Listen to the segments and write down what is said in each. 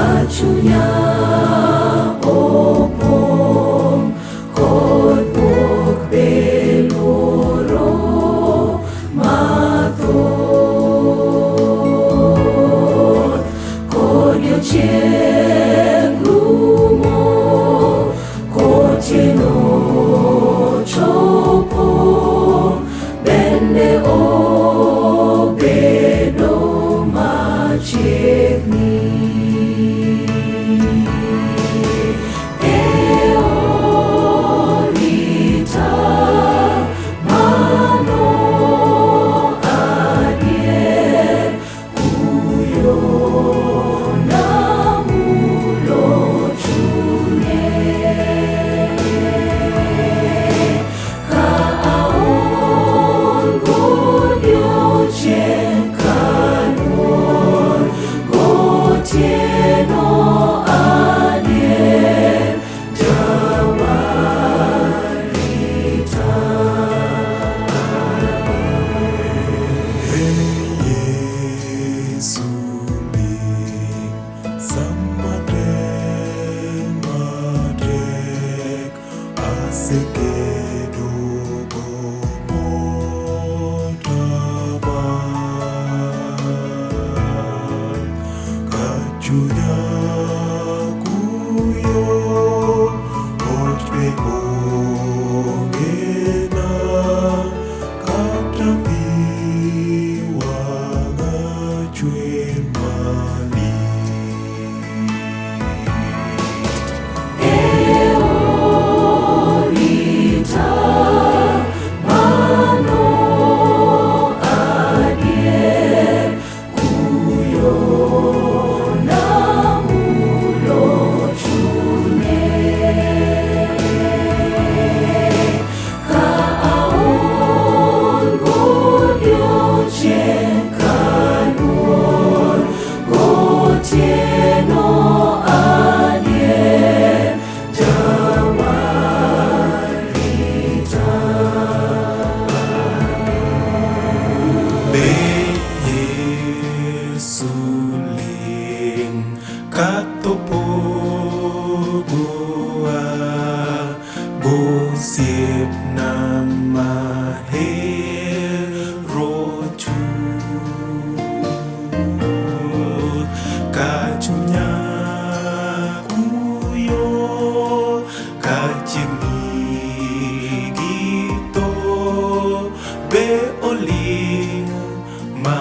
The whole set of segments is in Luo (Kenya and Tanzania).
Ka chunya opong' kod bwok be luoro mathoth, Kodiochieng' rumo, kotieno chopo, bende obedo machiegni. E orita mano adier, kuyo namulo chunye. Ka aol godiochieng' kaluor gotieno adier, jawarita. Yesu ling sama tem matek asekedo go motama ka chunya kuyo hoch be ongena kata pi wang'a chwer malich. E orita mano adier, kuyo namulo chunye. Ka aol godiochieng' kaluor gotieno adier, jawarita. Be Yesu ling katho pogowa gosiepna mahero chuth ka chunya kuyo ka chiegni gi tho be oling' ma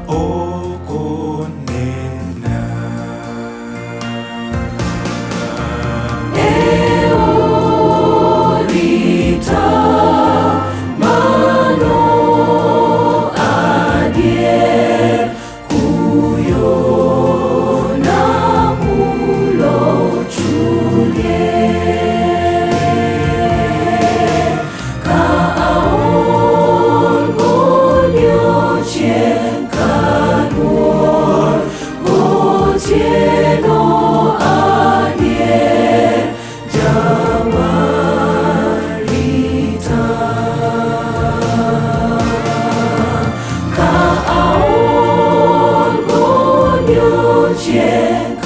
ok onena. E orita mano adier, kuyo namulo chunye. Ka aol godiochieng' kaluor gotieno adier, jawarita. Ka aol godiochieng'